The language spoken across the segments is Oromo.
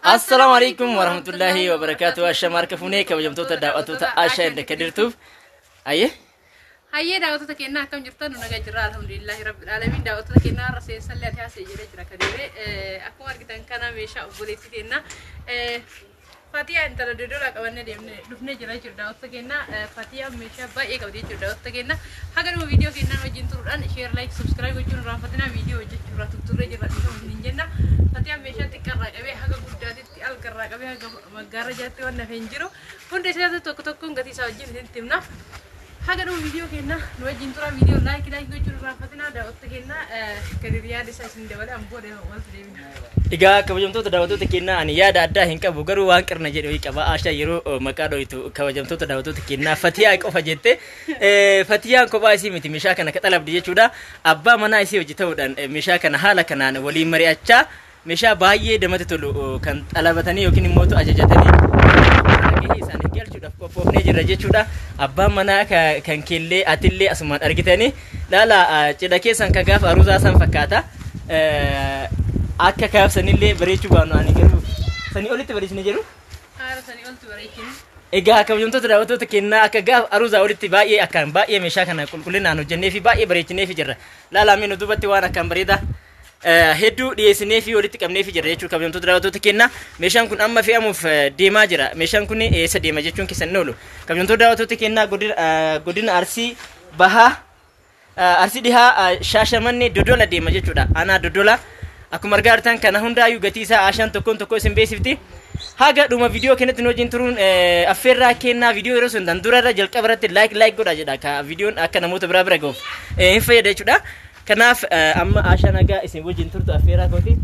Assalaamu alaikum warahmatullahi wabarakatuh. Ashama harka fuunee kabajamtoota daawwattoota Ashaa inda Kadirtuuf. Ayyee. Hayyee daawwattoota keenyaa, akkam jirtan? Nu nagaa jirra, alhamdulillahi rabbil alamin. Daawwattoota keenyaa, irra seensallee ati haasa'e jedhee jira Kadiree. Akkuma argitan kana meeshaa obboleettii keenyaa Fatiyaa intala Dodolaa qabannee deemnee dhufnee jira jechuudha, daawwattoota keenyaa. Fatiyaan meeshaa baay'ee qabdi jechuudha, daawwattoota keenyaa. Haga dhuma viidiyoo keenyaan wajjin turuudhaan share, like, subscribe gochuun irraanfatinaa. Viidiyoo hojjechuu irraa tutturree jirra, dhiifama isiniin jenna. Fatiyaan meeshaa xiqqaarraa qabee haga guddaatitti, algarraa qabee haga maggaarra jaatti waan hafe hin jiru. Hunda isaatu tokko tokkoon gatii isaa wajjin isinitti himna. Haga dhuma viidiyoo keenyaa nu wajjin tura. Viidiyoo like like gochuun irraanfatinaa, daawwattoota keenyaa. Gadi yaada isaa isin dabale, an booda walitti deebina. Egaa kabajamtoota daawwattoota keenyaa, ani yaada addaa hin qabu, garuu waan qirna jedhu wayii qaba. Ashaa yeroo maqaa dho'itu kabajamtoota daawwattoota keenyaa Fatiyaa qofa jette. Fatiyaan kophaa isii miti meeshaa kana ka xalabdi jechuudha. Abbaa manaa isii hojii ta'uudhaan meeshaa kana haala kanaan waliin mari'achaa meeshaa baay'ee namatti tolu kan xalabatanii yookiin immoo ajajatanii gahee isaanii galchuudhaaf qophoofnee jirra jechuudha. Abbaan manaa kan keellee atillee asumaan argitanii laala, cidha keessan kan gaafa aruuzaa san fakkaata. Akka kaafsanillee bareechuu baanu, ani garuu sanii olitti bareechine jedhu. Haala sanii oltu bareechine. Egaa kabajamtoota daawwattoota keenyaa, akka gaafa aruuzaa olitti baay'ee akkaan baay'ee meeshaa kana qulqullinaan hojjennee fi baay'ee bareechinee fi jirra. Laalaa mee nu duubatti waan akkaan bareedaa hedduu dhiyeessinee fi walitti qabnee fi jirra jechuudha, kabajamtoota daawwattoota keenyaa. Meeshaan kun amma fe'amuuf deemaa jira. Meeshaan kun eessa deema jechuun keessan hin oolu. Kabajamtoota daawwattoota keenyaa, godina Arsii Bahaa, Arsii Dhihaa, Shaashamannee Dodola deema jechuudha. Aanaa Dodola. Akkuma argaa jirtan kana hundaayyuu gatii isaa Ashaan tokkoon tokko isin beeksifti. Haga dhuma viidiyoo keenyatti nu wajjin turuun affeerraa kennaa. Viidiyoo yeroo sun dan dura irra jalqaba irratti like like godha jedha, ka viidiyoon akka namoota biraa bira gahuuf hin fayyada jechuudha. Kanaaf amma Ashaan haga isin wajjin turtu affeerraa kooti.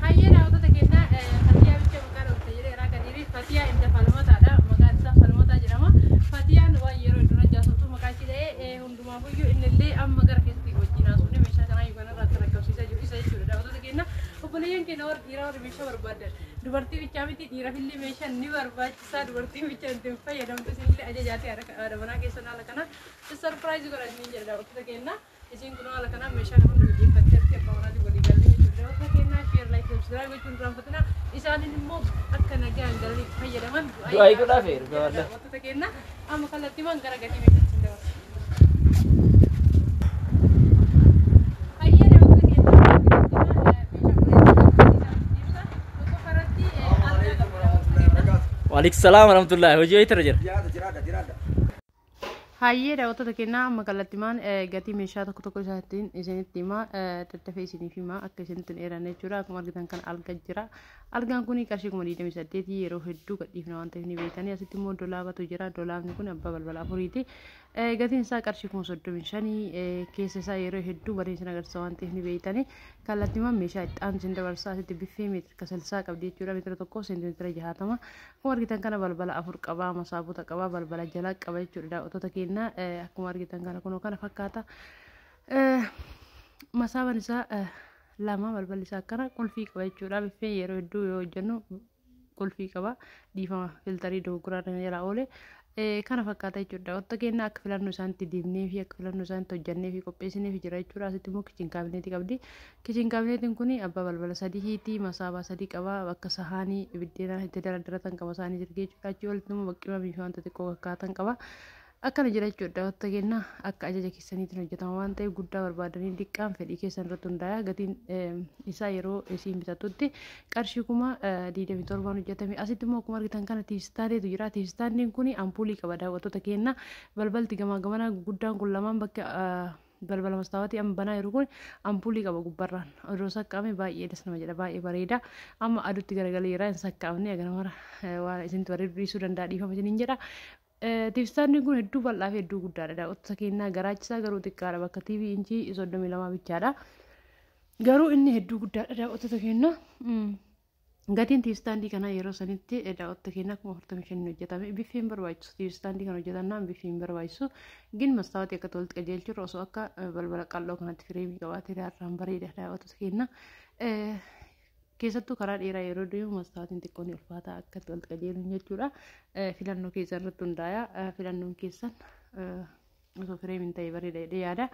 Hayyee daawwattoota keenyaa, Fatiyaa bicha maqaa dhoofte jedheera Kadirii. Fatiyaa inta Falmataadha. Maqaan isaa Falmataa jedhama. Fatiyaan waan yeroo dura jaasoftu maqaa ishee ta'ee hundumaafuyyuu innillee amma gara keessatti wajjin haasofne meeshaa kanaa yookaan irraa kan rakkabsiisaa jiru isa jechuudha, daawwattoota keenya. Obboleeyyan keenya warri dhiiraa, warri meeshaa barbaadan, dubartii bichaa miti, dhiirafillee meeshaan ni barbaachisaa. Dubartiin bichaa ittiin fayyadamtu, isinillee ajajaatee haadha manaa keessan haala kana surprise godha isiniin jedha, daawwattoota keenya. Isiin kun haala kanaan meeshaa kana hunda mijeeffattee abbaa manaatiin walii galanii jechuudha. Daawwattoota keenyaa, share, like, subscribe gochuun irraanfatina. Isaanin immoo akka nagaan galanii itti fayyadaman du'aa godhaa feeru gabaadha. Daawwattoota keenya, amma kallattiiwwan gara gatii meeshaatti hin dabarsu. Hayyee daawwattoota keenya, meeshaa tokkoffaa irratti algaa qabna, daawwattoota keenya. Waalaikum salaam warahmatullahi. Hojii wayii jira. Jiraadha, jiraadha, jiraadha. Hayyee daawwattoota keenyaa, amma kallattimaan gatii meeshaa tokko tokko isaatiin isinitti himaa, tattafee isiniif himaa akka isinitti hin dheeranne jechuudha. Akkuma argitan kan alga jira. Algaan kun qarshii 28,000, yeroo hedduu gadhiifna waan ta'eef ni beektanii. Asitti immoo dolaabatu jira. Dolaabni kun abbaa balbala afuriiti. Gatiin isaa qarshii 35,000. Keessa isaa yeroo hedduu bareedina isin agarsiisa waan ta'eef ni beektanii. Kallattimaan meeshaa itti aansu isin dabarsaa. Asitti biffee meetira 60 qabdi jechuudha. Meetira 1 seentimeetira 60. Akkuma argitan kana balbala afur qaba, masaabota qaba, balbala jalaa qaba jechuudha, daawwattoota keenya. Akkuma argitan kana kunoo kana fakkaata. Masaaban isaa lama, balballi isaa akkana qulfii qaba jechuudha. Biffeen yeroo hedduu yoo hojjennu qulfii qaba. Dhiifama, filtarii dogoggoraa jalaa oole. Kana fakkaata jechuudha. Daawwattoota keenya, akka filannoo isaanitti dibnee fi akka filannoo isaanitti hojjennee fi qopheessinee fi jira jechuudha. Asitti immoo kitchen cabinetii qabdi. Kitchen cabinetiin kun abbaa balbala sadiiti, masaabaa sadii qaba. Bakka sahaanii biddeena itti daradaratan qaba, saanii jirgee jechuudha. Achii olitti immoo baqqimamii fi wanta xiqqoo fakkaatan qaba. Akkana jira jechuudha, daawwattoota keenya. Akka ajaja keessaniitiin hojjetama waan ta'eef guddaa barbaadanii diqqaan fedhii keessan irratti hundaa'a. Gatiin isaa yeroo isiin bitatutti qarshii 27,000n hojjetame. Asitti immoo akkuma argitan kana TV standeetu jira. TV standiin kun ampuulii qaba, daawwattoota keenya. Balbalti gamaa gamanaa guddaan kun lamaan bakka balbala mastaawatii amma banaa jiru kun ampuulii qaba gubbarraan. Odoo saqqaame baay'ee das nama jedha, baay'ee bareeda. Amma aduutti garagaleera, hin saqqaamne, agana mara waan isinitti bareedu dhiisuu danda'a, dhiifama isiniin jedha. TV standiin kun hedduu bal'aa fi hedduu guddaadha, daawwattoota keenyaa. Garaachisaa garuu xiqqaadha, bakka TV inchii 32 bichaadha. Garuu inni hedduu guddaadha, daawwattoota keenyaa. Gatiin TV standii kanaa yeroo sanitti, daawwattoota keenyaa, 45,000 hojjetame. Biffeen barbaachisu TV standii kana hojjetannaan biffeen barbaachisu. Gin mastaawatii akka tolutti qajeelchurra osoo akka balbala qal'oo kanatti fireemii qabaatee irraan bareeda, daawwattoota keenya. Keessattuu karaa dheeraa yeroo deemu mastaawatiin xiqqoon ni ulfaata akka itti walitti qajeelun jechuudha. Filannoo keessan irratti hundaa'a. Filannoon keessan Osoo fireemiin ta'e bareeda jedhee yaada.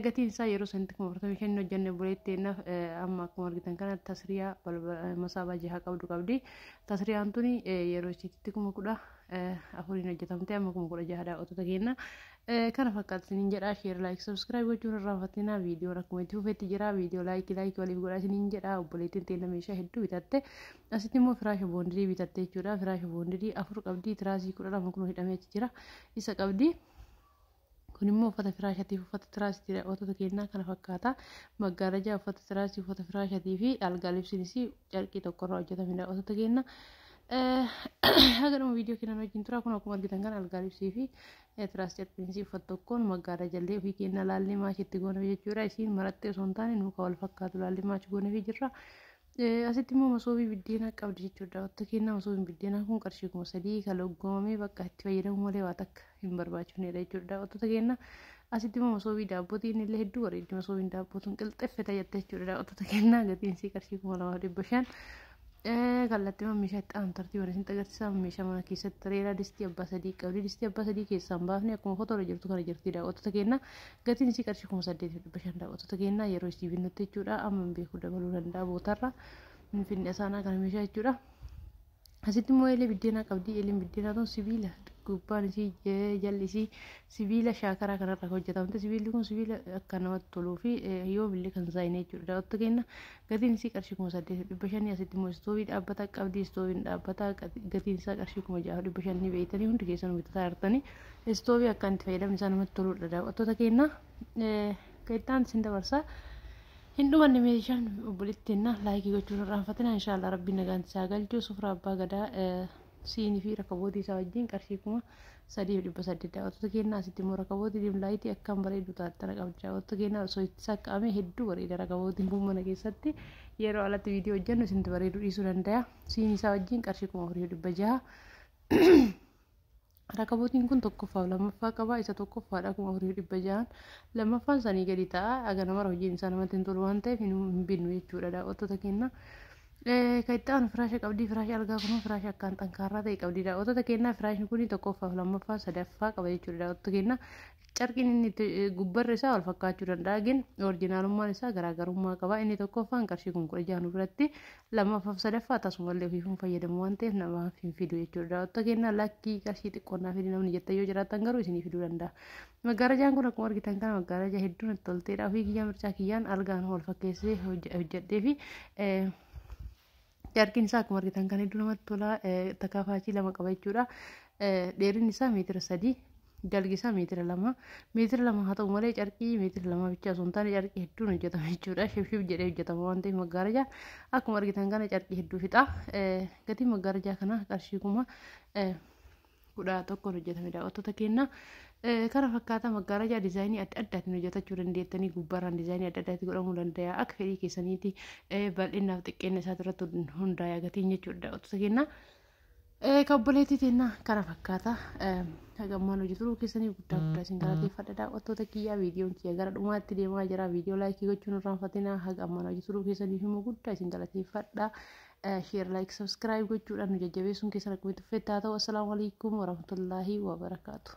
Gatiin isaa yeroo sanitti 45,000 hojjenne buleetteennaaf. Amma akkuma argitan kana tasriyaa masaabaa jaha qabdu qabdi. Tasriyaan tuni yeroo isiitti 14,000 hojjetamte, amma 16,000 daawwattoota keenya. Kana fakkaata isiniin jedha. Share, like, subscribe gochuun irraanfatinaa. Viidiyoon akkuma itti fufetti jira. Viidiyoo like like waliif godhaa isiniin jedha. Obboleettiin teenya meeshaa hedduu bitatte. Asitti immoo firaasha boondirii bitatte jechuudha. Firaasha boondirii afur qabdi. Tiraasii 12 kun hidhamee achi jira. Isa qabdi. Kun immoo uffata firaashatiif uffata tiraasii daawwattoota keenyaa kana fakkaata. Maggaarajaa uffata tiraasii, uffata firaashatii fi algaa libsiinis carqii tokkorraa hojjetame daawwattoota keenya. Haga dhuma viidiyoo keenan wajjin tura. Kun akkuma argitan kan algaa libsii fi tiraas carqiinis uffata tokkoon maggaarajallee ofii keenya laallee maashitti gooneef jechuudha. Isiin marattee osoo hin taane nuuka wal fakkaatu laallee maachi gooneef jirra. Asitti immoo masoobii biddeenaa qabdi jechuudha. Daawwattoota keenya, masoobiin biddeenaa kun qarshii 3,000 kan loggomamee bakka itti fayyadamu malee waa takka hin barbaachifnedha jechuudha. Daawwattoota keenya, asitti immoo masoobii daabbootiin illee hedduu bareeddi. Masoobiin daabbootuun qilxeffeta jette jechuudha. Daawwattoota keenya, gatiin isii qarshii 2,500. Kallattii meeshaa itti aanu tartiibaan isin agarsiisa. Meeshaa mana keessatti tareera distii abbaa sadii qabdi. Distii abbaa sadii keessaa hin baafne, akkuma fotoorra jirtu kana jirti daawwattoota keenya. Gatiin isii qarshii 8,500 daawwattoota keenya, yeroo isii binnutti jechuudha. Amma hin beeku, dabaluu danda'a bootarra. Finfinnee isaanaa kana meeshaa jechuudha. Asitti immoo eelee biddeenaa qabdi. Eeleen biddeenaa tun sibiila gubbaan isii jalli isii sibiila shaakaraa kanarraa hojjetamte. Sibiilli kun sibiila akka namatti toluu fi yoomillee kan zaayinee jechuudha. Daawwattoota keenya, gatiin isii qarshii 8,500. Asitti immoo istoovii dhaabbataa qabdi. Istooviin dhaabbataa gatiin isaa qarshii 6,500 beektanii hundi keessanuu bitataa jirtanii. Istoovii akka itti fayyadamni isaa namatti toludha daawwattoota keenya. Kan itti aanu isin dabarsaa. Hin dhumanne meeshaan obboleettiin. Like gochuun irraanfatina. Inshaallah rabbiin nagaan isaa galchuu. Sufra abbaa gadaa siinii fi rakabootii isaa wajjin qarshii 3,800 daawwattoota keenya. Asitti immoo rakabootii dim light akkam bareedu taattana qabdi daawwattoota keenya. Osoo itti saqqaamee hedduu bareeda rakabootiin kun mana keessatti. Yeroo alatti viidiyoo hojjennu isintti bareeduu dhiisuu danda'a. Siinii isaa wajjin qarshii 4,600. Rakabootiin kun tokkoffaa lammaffaa qaba. Isa tokkoffaadha 4,600. Lammaffaan sanii gadi ta'a. Aga namara hojiin isaa namatti hin tolu waan ta'eef hin binnu jechuudha daawwattoota keenya. Kan itti aanu firaasha qabdi. Firaasha algaa kun firaasha akkaan xankaarraa ta'e qabdi daawwattoota keenya. Firaashni kun tokkoffaa, lammaffaa, sadaffaa qaba jechuudha daawwattoota keenya. Carqiin inni gubbarri isaa wal fakkaachuu danda'a. Gin originalummaan isaa garaagarummaa qaba. Inni tokkoffaan qarshii 16,000 nu biratti. Lammaffaa fi sadaffaa tasumallee ofiifuu fayyadamu waan ta'eef namaaf hin fidu jechuudha. Daawwattoota keenya, lakkii qarshii xiqqoonnaa fidi namni jettan yoo jiraattan garuu isinii fiduu danda'a. Maggaarajaan kun akkuma argitan kana maggaarajaa hedduu natti tolteedha. Ofii kiyyaa mircaa kiyyaan algaan wal fakkeessee hojjedhee fi carqiin isaa akkuma argitan kan hedduu namatti tola. Takaafaachii lama qaba jechuudha. Dheerinni isaa meetira 3, dalgi isaa meetira 2. Meetira 2 haa ta'u malee carqii meetira 2 bichaa osoo hin taane carqii hedduun hojjetama jechuudha. Shibshib jedhee hojjetama waan ta'eef maggaarajaa akkuma argitan kana carqii hedduu fixa. Gatiin maggaarajaa kana qarshii 11,000 hojjetame daawwattoota keenya. Kana fakkaata maggaarajaa dizaayinii adda addaatiin hojjetachuu dandeettanii. Gubbaarraan dizaayinii adda addaatti godhamuu danda'a akka fedhii keessaniiti. Bal'innaaf xiqqeenya isaati irratti hundaa'e gatiin jechuudha daawwattoota keenya. Kabboleettii teennaa kana fakkaata. Hagammaan hojii turuu keessanii guddaa guddaa isin galateeffadha daawwattoota kiyyaa. Viidiyoon kiyya gara dhumaatti deemaa jira. Viidiyoo like gochuun irraanfatinaa. Hagammaan hojii turuu keessaniif immoo guddaa isin galateeffadha. Share, like, subscribe gochuudhaan nu jajjabeessuun keessan akkamitti uffettaa ta'u. Assalaamu alaikum warahmatullaahi wabarakaatu.